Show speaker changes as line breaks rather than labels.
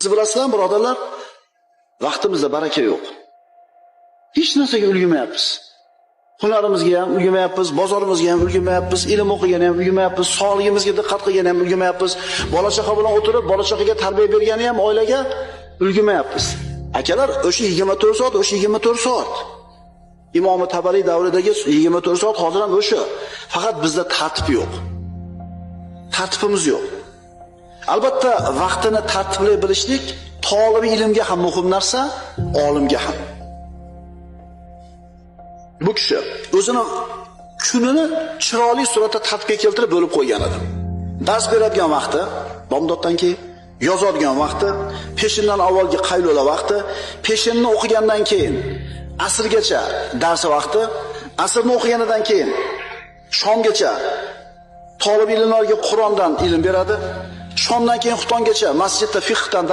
Siz bilasizlarmi, birodarlar, vaqtimizda baraka yo'q. Hech narsaga ulgurmayapmiz. Hunarimizga ham ulgurmayapmiz, bozorimizga ham ulgurmayapmiz, ilm o'qigani ham ulgurmayapmiz, sog'ligimizga diqqat qilgani ham ulgurmayapmiz, bola chaqa bilan o'tirib, bola chaqaga tarbiya bergani ham oilaga ulgurmayapmiz. Akalar, o'sha 24 soat, o'sha 24 soat. Imom Tabariy davridagi 24 soat hozir ham o'sha. Faqat bizda tartib yo'q. Tartibimiz yo'q. Albatta, vaqtini tartiblay bilishlik tolib ilmga ham muhim narsa, olimga ham. Bu kishi o'zini kunini chiroyli suratda tartibga keltirib bo'lib qo'ygan edi. Dars beradigan vaqti, bomdoddan keyin, yozadigan vaqti, peshindan avvalgi qaylula vaqti, peshinni o'qigandan keyin asrgacha darsi vaqti, asrni o'qiganidan keyin shomgacha tolib ilmlarga Qur'ondan ilm beradi. Shomdan keyin xuftongacha masjidda fiqhdan